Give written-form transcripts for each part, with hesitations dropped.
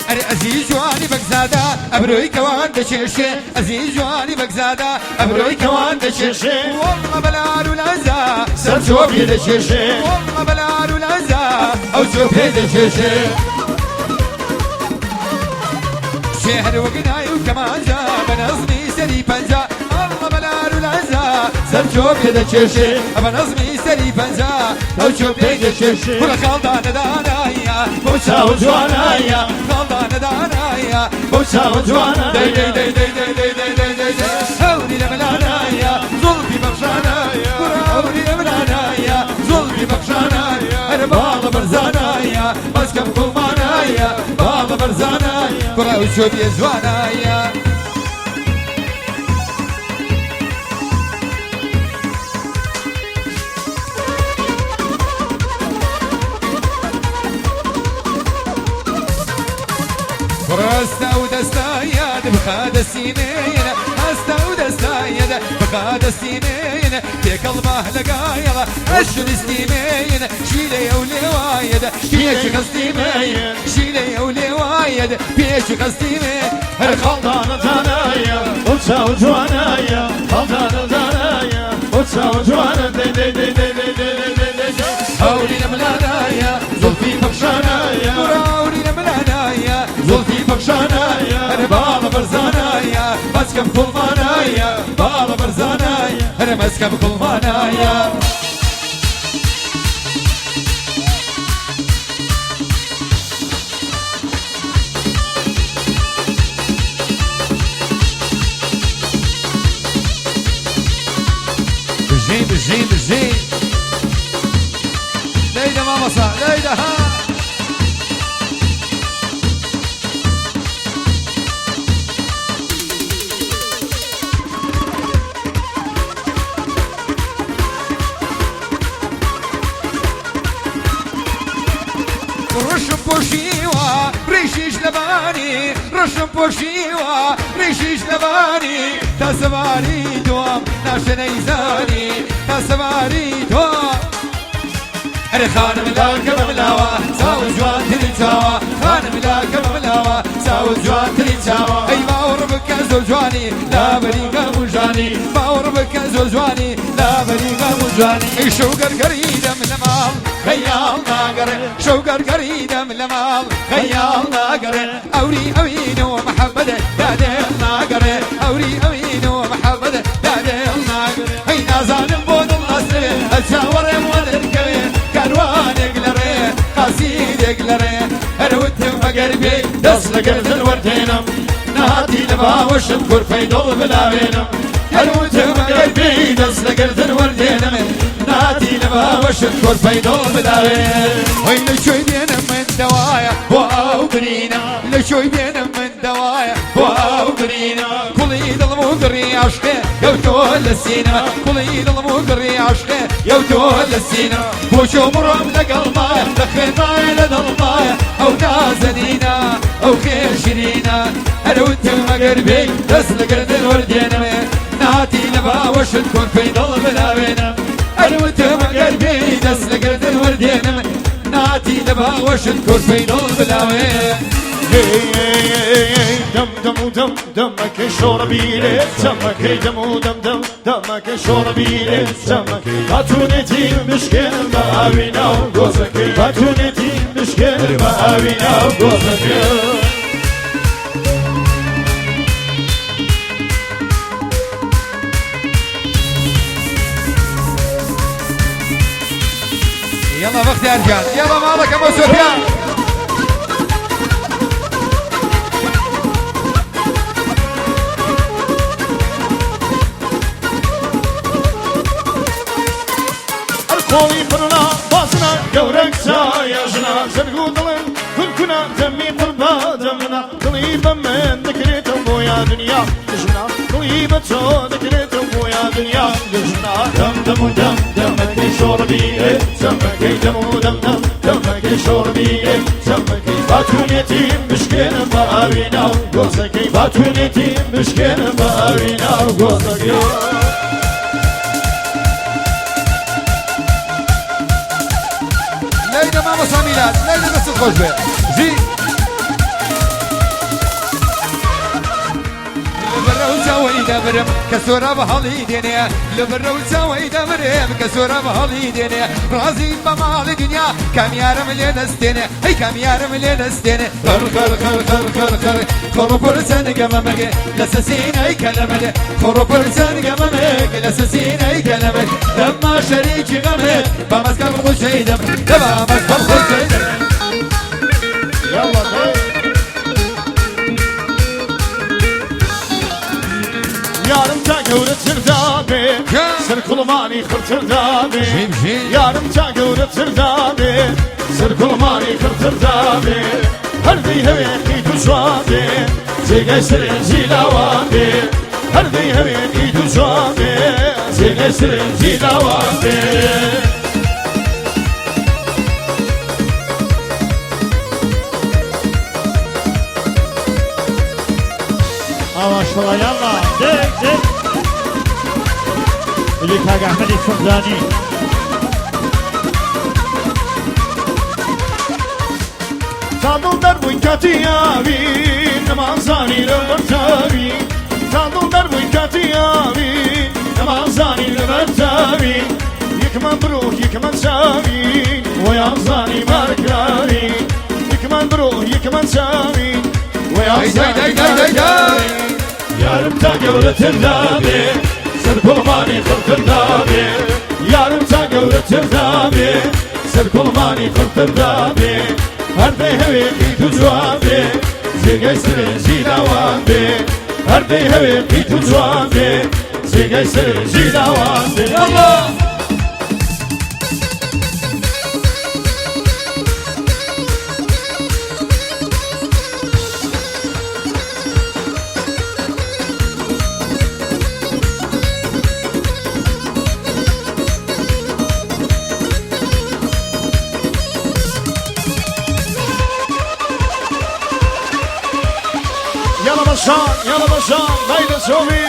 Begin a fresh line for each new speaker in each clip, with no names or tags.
ئەرێ ئەزیز جوانی بەگزادە ئەبرۆی کەوان دەکێشێ ئەزیز جوانی بەگزادە ئەبرۆی کەوان دەکێشێ واللە بەلار و لەزا سەر چۆپێ دەکێشێ واللە بەلار و لەزا ئەو چۆپێ دەکێشێ شێهر وەگنای و کەمانجا بە نەزمی سەری پەنجا ئەڵڵە بەلار و لەزا سەر چۆپێ دەکێشێ بە نەزمی سەری پەنجا ئەو چۆپێ دەکێشێ کوڕە خاڵدانەدانایە بۆ چاوە جوانایە خاڵدانەدانایە بۆ چاوە جوانە دەی دەی دەی دەی دەی دەی دەی دەی دەی دەی هەوری لە ملانایە زوڵفی بەخشانایە کوڕە هەوری لە ملانایە زوڵفی بەخشانایە هەر باڵە بەرزانایە بەسکەم کوڵمانایە باڵە بەرزانایە کوڕە ئەو چۆپێ جوانایە. ڕاستە و دەستایە بخا دەسیمێنە هەستە و دەستایە بخا دەسیمێنە تێکەڵ باه لەگایەڵە ئەشنستیمێنە شیلەی ئەو لێوایە پێش خستیمێ شیلەی ئەو لێوایە پێش خستیمێ هەر
خەڵدانە دانایە ئەو چاو جوانایە خەڵدانە دانایە ئەو چاو جوانە دەی دەی دەی دەی دەی دەی دەی دەی دەی
هەوری لە ملانایە زوڵفی پەخشانایە هەوری لە ملانایە زوڵفی پەخشانایە هەر باڵە بەرزانایە بەچکەم کوڵمانایە باڵە بەرزانایە هەر مەسکەم کوڵمانایە. بژین بژین بژین لەیدە مامۆستا لەیدە ها. ڕشم پۆشیوە ڕیشیش لەبانی ڕشم پۆشیوە ڕیشیش لەبانی تا سەواری دوام ناشە نەیزانی تا سەواری دوام. ئەرێ خانم لاکە بەملاوە چاو جوانتری چاوە خانم لاکە بەملاوە چاو جوانتری چاوە ئەی باوەڕ بکە زۆر جوانی لابەری غەم و ژانی باوەڕ بکە زۆر جوانی لابەری غەم و ژانی ئەی شەو گەرگەریدەم لە ماڵ خەیاڵ ناگەڕێ شەو گەرگەریدەم لە ماڵ خەیاڵ ناگەڕێ ئەوری ئەوین و محەبەت دادێڵ ناگەڕێ ئەوری ئەوین و محەبەت دادێڵ ناگەڕێ ئەی نازانم بۆ دڵ ئەسرێ ئەچاوەڕێم وە دەرکەوێ کاروانێک لە ڕێ قاسیدێک لە ڕێ هەر وتم ئەگەر بێ
دەست لە گەردن وەردێنم نهاتی لە باوەشم کورپەی دڵ بلاوێنم هەر وتم ئەگەر بێ دەست لە گەردن وەردێنم نهاتی لە باوەشم کورپەی دڵ بلاوێنم.
هەی لە کوێی بێنم من دەوایە بۆ ئاو برینە لە کوێی بێنم من دەوایە بۆ ئاو برینە کوڵی دڵم و گڕی عاشقێ کەوتۆ لە سینە کوڵی دڵم و گڕی عاشقێ کەوتۆ لە سینە بۆ چۆ بڕۆم لەگەڵمایە لە خوێنمایە لە دڵمایە ئەو نازەنینە ئەو خێشرینە هەر وتم ئەگەر بێ دەست لە گەردن وەردێنمێ ناتی لە باوەشت کۆرپەی دڵ بلاوێنم هەر وتم ئەگەر بێ دەست لە گەردن وەردێنم ناتی لە باوەشت کۆرپەی دڵ بلاوێ.
دەم دەم و دەم دەمەکەی شۆڕە بیرێ دەمەکەی دەم و دەم دەم دەمەکەی شۆڕە بیرێ دەمەکەی باتونێتی بشکێنم بە ئاوی ناو گۆزەکەی باتونێتی بشکێنم بە ئاوی ناو گۆزەکەی.
يلا بختيار جان يلا مالك ابو سفيان.
قۆڵی پڕنا بازنا گەورە کچایە ژنا زەرگ و دڵم کونکونا دەمی پڕ بە دەمنا دڵی بە من دەکرێتەوە بۆ یا دنیا ژنا دڵی بە تۆ دەکرێتەوە بۆ یا دنیا ژنا دەم دەم و دەم دەمەکەی شۆڕ بیرێ دەمەکەی دەم و دەم دەم دەمەکەی شۆڕ بیرێ دەمەکەی باتونێتی بشکێنم بە ئاوی ناو گۆزەکەی باتونێتی بشکێنم بە ئاوی ناو گۆزەکەی.
لەیدە مامۆستا میلاد لەیدە دەستت خۆش بێ ژی. دەمرم کە سۆرا بە هەڵی دێنێ لە بەرە و چاوەی دەمرم کە سۆرا بە هەڵی دێنێ ڕازیم بە ماڵی دنیا کامیارم لێ دەستێنێ هەی کامیارم لێ دەستێنێ خڕ خڕ خڕ خڕ خڕ خڕ خڕ پڕ چەنگە مەمەگێ لە سەسینەی کەلەمەلێ خڕ پڕ چەنگە مەمێک لە سەسینەی کەلەمەل دەما شەریکی غەمێ بە مەسکەم خوشەی دەم دەما مەسکەم خوشەی دەم.
يلا دي. یارم تا گەورەتر دابێ سەر کوڵمانی خڕتر دابێ.
ژیم ژیم.
یارم تا گەورەتر دابێ سەر کوڵمانی خڕتر دابێ، هەردەی هەوێ قیت و جوان بێ، جێگای سەرنجی لاوان بێ، هەردەی هەوێ قیت و جوان بێ، جێگای سەرنجی لاوان بێ.
ئاوا شڵە یاڵا دێک دێک بژی کاک ئەحمەدی سەمزانی.
تا دڵ دەربووین کاتی یاوی نەمانزانی لەبەرچاوی، تا دڵ دەربووین کاتی یاوی نەمانزانی لەبەرچاوی، یەکمان برۆ یەکمان چاوی وەیانزانی مارکراوی، یەکمان برۆ یەکمان چاوی وەیانزانی.
دەی دەی دەی دەی.
یارم تا گەورەتر دابێ سەر کوڵمانی خڕتر دابێ، یارم تا گەورەتر دابێ سەر کوڵمانی خڕتر دابێ، هەردەی هەوێ قیت و جوان بێ، جێگای سەرنجی لاوان بێ، هەردەی هەوێ قیت و جوان بێ، جێگای سەرنجی لاوان بێ.
يلا.
يلا بشار، يلا بشار، ليلى شوفي.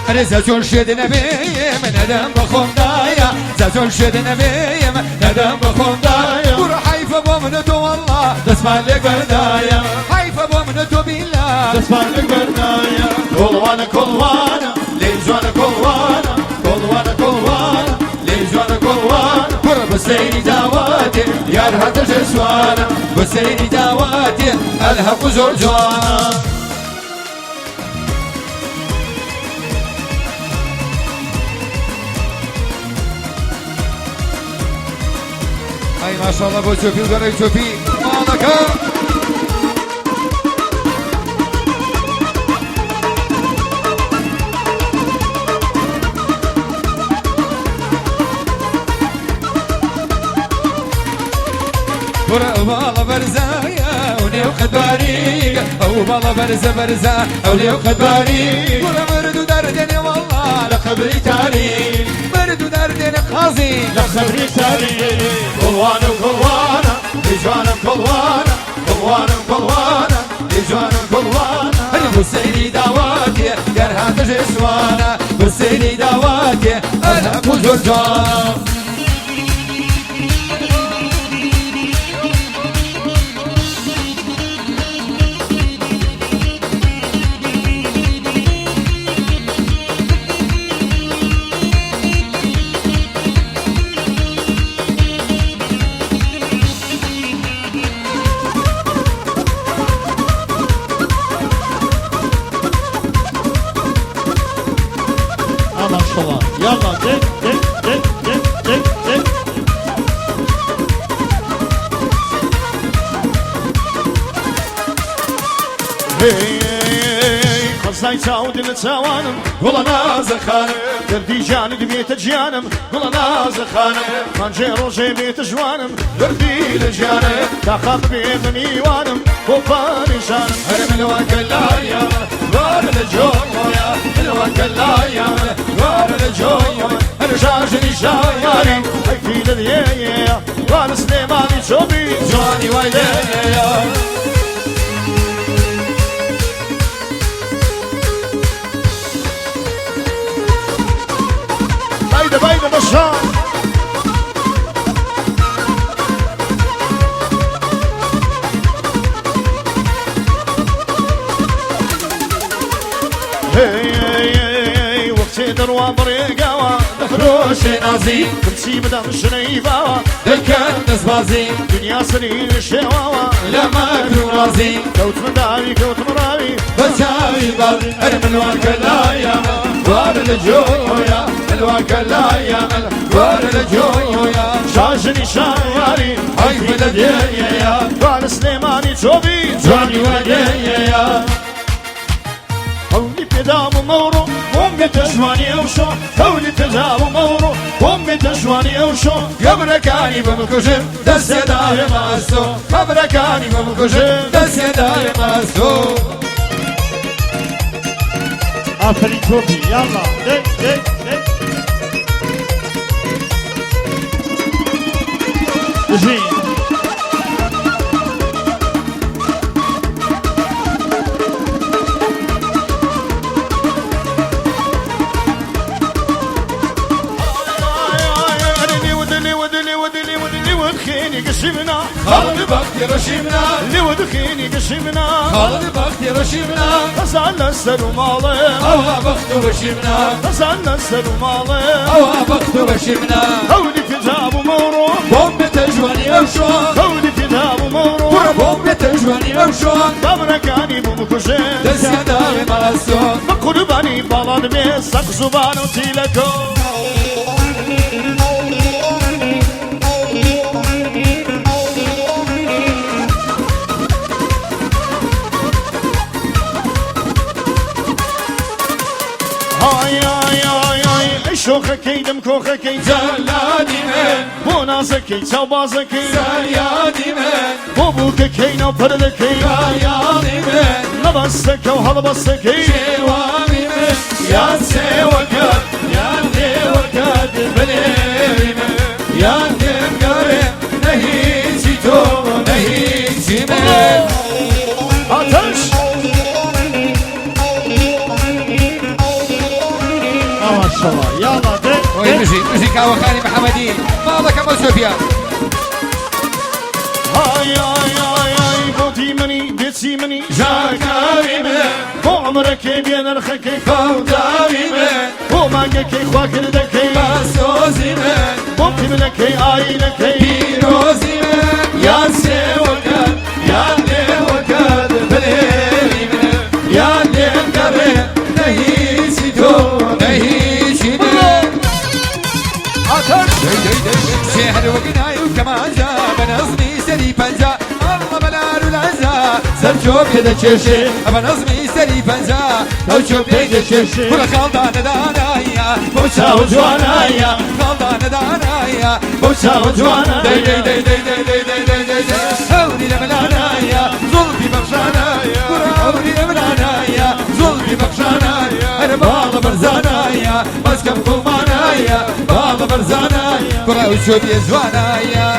ئەرێ زەچۆن شێت نەبێم نەدەم بە خۆمدایە، زەچۆن شێت نەبێم نەدەم بە خۆمدایە، کوڕە حەیفە بۆ منە تۆ وەڵڵا دەستمان لێک بەردایە، حەیفە بۆ منە تۆ بیلا
دەستمان لێک بەردایە. کۆڵوانە کۆڵوانە لێی جوانە، کۆڵوانە کۆڵوانە کۆڵوانە لێی جوانە کۆڵوانە،
کوڕە بە سەیری داواتێ یار هاتە ژێر بە سەیری داواتێ ئەلهەق زۆر جوانە. ئەی ماشاءالله بۆ چۆپی و گەڕەی چۆپی ماڵەکە. کوڕە ئەو باڵە بەرزایە ئەو نێو قەدباریگە، ئەو باڵە بەرزە بەرزە ئەو نێو قەدباریگ، کوڕە مرد و دەردێنێ وەڵڵا لە قەبری تاریک، مرد و دەردێنێ قازی
لە خەبری تاریک. کۆڵوانە کۆڵوانە لێی جوانم، کۆڵوانە کۆڵوانم کۆڵوانە لێی جوانم کۆڵوانە،
هەر حوسەینی داواتێ گەر هاتە ژێسوانە، حوسەینی داواتێ ئەلهەق و زۆر جوانە.
ئاوا شڵە یاڵا دێک دێک دێک دێک دێک دێک.
خەزای چاو دلە چاوانم گوڵە نازە خانم، دەردی گیانت بێتە گیانم گوڵە نازە خانم، پەنجێ ڕۆژێ بێتە ژوانم دەردی لە گیانم، تاقا ببێ بە میوانم بۆ پاریشانم.
هەر ملوانکە لایە وارە لە جۆیە، ملوانکە لایە وارە لە جۆیە، هەر ژاژنی شایاری
حەیفی لە دێیە وارە سلێمانی چۆبی
جوانی وای لێیە.
وا بەڕێگاوە دەفرۆشێ
نازی
کچی بدەم ژنەی باوە
دەکەن دەستبازی
دنیا سەری لە شێواوە
لە مەکر و ڕازی
کەوتمە داوی کەوتمە ڕاوی
بە چاوی باز هەر ملوانکە لایە وارە لە جۆیە ملوانکە لایە وارە لە جۆیە
شاژنی شاواری
حەیف لە دێیە
دوانە سلێمانی چۆبی
جوانی وەدێیە
هەولی پێدام و مەوڕۆ بۆم بێتە ژوانی ئەو شۆ هەولی پێدام و مەوڕۆ بۆم بێتە ژوانی ئەو شۆ
گەمرەکانی بمکوژن دەستێ داوێ ماستۆ مەمرەکانی بمکوژن دەستێ داوێ ماستۆ
ئافەرین چۆپی یاڵا دەی دەی دەی بژی
ودخيني قشمنا
خاڵی بەختی ڕەشیمنا
اللي ودخيني قشمنا
خاڵی بەختی ڕەشیمنا
غزال السر وماله
ئەوها بەخت و بەشیمنا
غزال السر وماله
ئەوها بەخت و بەشیمنا
هولي كتاب ومورو
بۆم بێتە ژوانی ئەو شۆ
هولي كتاب ومورو
کوڕە بۆم بێتە ژوانی ئەو شۆ
بابرەکانی بوو بکوژێ
دەستیان داوێ ماستۆ
بە قوربانی باڵان بێ سەق زوبان و تیلەکۆ های های های های ئەی شۆخەکەی دەم کۆخەکەی
جەلادی من
بۆ نازەکەی چاوبازەکەی
سەیادی من
بۆ بووکەکەی ناو پەردەکەی
خەیاڵی من
نەبەستەکە و هەڵبەستەکەی
شێواوی من یان سێوەکەت یان لێوەکەت بلێوی من یان لێم گەڕێ نە هیچی تۆ نە هیچی من
ئاتەش
ماشەڵڵا یاڵا دەی
ئۆی
دەی
بژی بژی کاوەخانی محەممەدی ماڵەکەم ئەو سۆفیا
های های های های بۆ دیمەنی بێچی منی
ژاکاوی من
بۆ عمرەکەی بێنەرخەکەی
فەوتاوی من
بۆ مانگەکەی خواکردەکەی
بەسۆزی من
بۆ قیبلەکەی ئاینەکەی
پیرۆزی من یان سێوەکەت یان لێوەکەت بلێوی من یان لێم گەڕێ نە هیچی تۆ نە هیچی من
ئاتەش
شهر وقناي وكمانجا بنظمي سري پەنجا الله بەلار و لەنجا سەر چۆ پێدەکێشێ ئەبە نەزمی سەری پەنجا ئەو چۆ پێدەکێشێ کوڕە خاڵدانەدانایە بۆ چاو جوانایە خاڵدانەدانایە بۆ چاو جوانە دەی دەی دەی دەی دەی دەی دەی دەی دەی دەی هەوری لە ملانایە زوڵفی بەخشانایە کوڕە هەوری لە ملانایە زوڵفی بەخشانایە هەرە باڵە بەرزانایە مەسکەم کوڵمانایە باڵە بەرزانایە کوڕە ئەو چۆ بێ جوانایە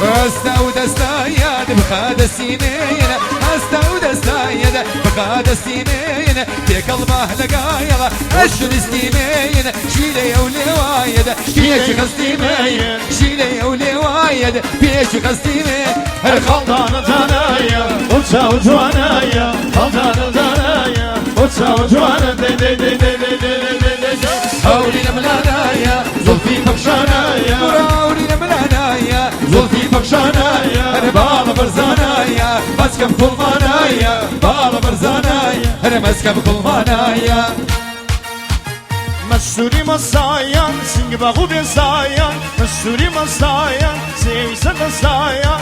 ڕاستە و دەستایان بخا دەسیمێنە ئاستا و دەستایەدە بخا دەسیمێنە تێکەڵ باه لەگایەڵە ئەشنستیمێنە شیلەیە و لێوایەدە پێکی خستیمێنە شیلەیە و لێوایەدە پێکی خستیمێ هەر خەڵ
خەڵدانە دانایە بۆ چاو جوانایە خەڵدانە دانایە بۆ چاو جوانە دەی دەی دەی دەی دەی دەی دەی دەی دەی
هەوری لە ملانایە زوڵفی پەخشانایە هەوری لە ملانایە زوڵفی پەخشانایە هەرە باڵە بەرزانایە مەسکەم کوڵمانایە باڵە بەرزانایە هەرە مەسکەم کوڵمانایە
مەسووری مەسایان سنگ بەغوو بێسایان مەسووری مەسایان سێوی سەر مەسایە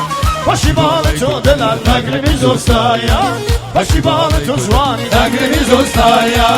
بەشی باڵە تۆ دەلال ناگرمی زۆستایە بەشی باڵە تۆ جوانی
ناگرمی زۆستایە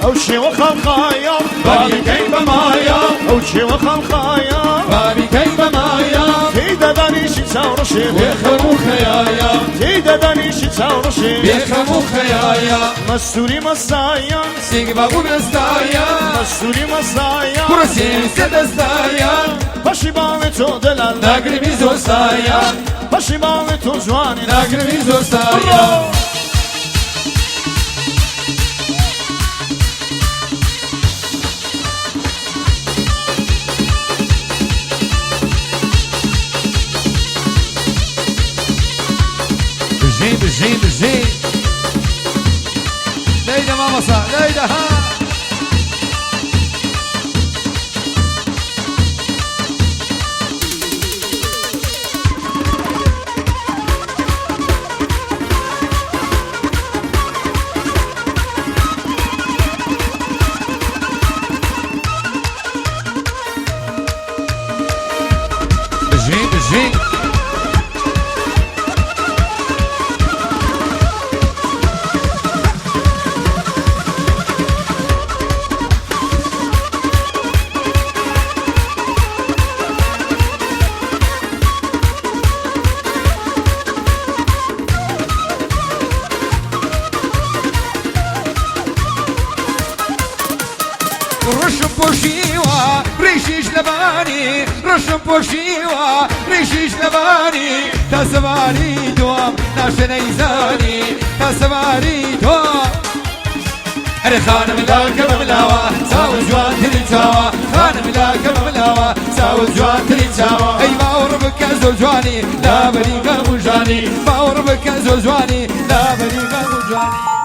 ئەو شێوە خەڵخایە
بابیکەی بەمایە
ئەو شێوە خەڵخایە
بابیکەی بەمایە
تێیدا دانیشی چاوڕشێ
بێخەم و خەیایە
تێیدا دانیشی چاوڕشێ
بێخەم و خەیایە.
مەستوری مەستایان
سینگ بابو بەستایان
مەستوری مەستایان
کوڕە سێ دەستایان
پەشی باڵێ تۆ دەلال
ناگرمی زۆستایان
پەشی باڵێ تۆ جوانی
ناگرمی زۆستایان. بژین بژین بژین. لەیدە مامۆسا لەیدە ها. بژین بژین. ڕەشم پۆشیوە ڕیشیش لەبانی ڕەشم پۆشیوە ڕیشیش لەبانی تا سەواری دوام ناشە نەیزانی تا سەواری دوام. ئەرێ خانم لاکە بەملاوە چاو جوانترین چاوە خانم لاکە بەملاوە چاو جوانترین چاوە ئەی باوەڕ بکە زۆر جوانی لابەری غەم و ژانی باوەڕ بکە زۆر جوانی لابەری غەم و ژانی.